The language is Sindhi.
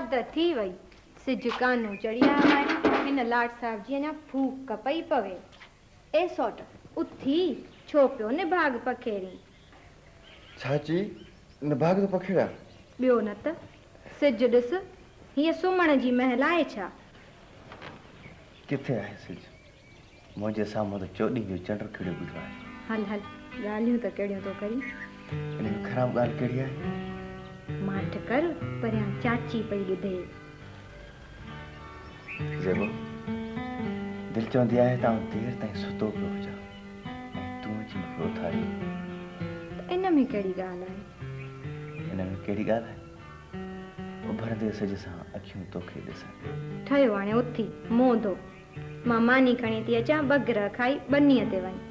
حد ٿي وئي. سج ڪانو چڙهي آيو آهي. هن لاٽ صاحب جي اڃا ڦوڪ پئي پوي. اي سئوٽ، اٿي، ڇو پيو نڀاڳ پکيڙين؟ ڇا چئي، نڀاڳ ٿو پکيڙيان؟ ٻيو نه ته، سج ڏس، هيء سمهڻ جي مهل آهي ڇا؟ ڪٿي آهي سج؟ منهنجي سامهون ته چوڏهين جو چنڊ کڙيو بيٺو آهي. هل هل، ڳالهيون ته ڪهڙيون ٿو ڪرين. ان ۾ خراب ڳالهه ڪهڙي آهي؟ ماٺ ڪر، پريان چاچي پئي ٻڌي. زيبو، دل چوندي آهي ته آئون دير تائين ستو پيو هجان ۽ تون اچي مون کي اٿارين. ته ان ۾ ڪهڙي ڳالهه آهي؟ ان ۾ ڪهڙي ڳالهه آهي؟ اڀرندي سج سان اکيون توکي ڏسن. ٺهيو هاڻي اٿي، منهن ڌو. مان ماني کڻي ٿي اچان، ٻه گرهه کائي ٻنيء تي وڃ.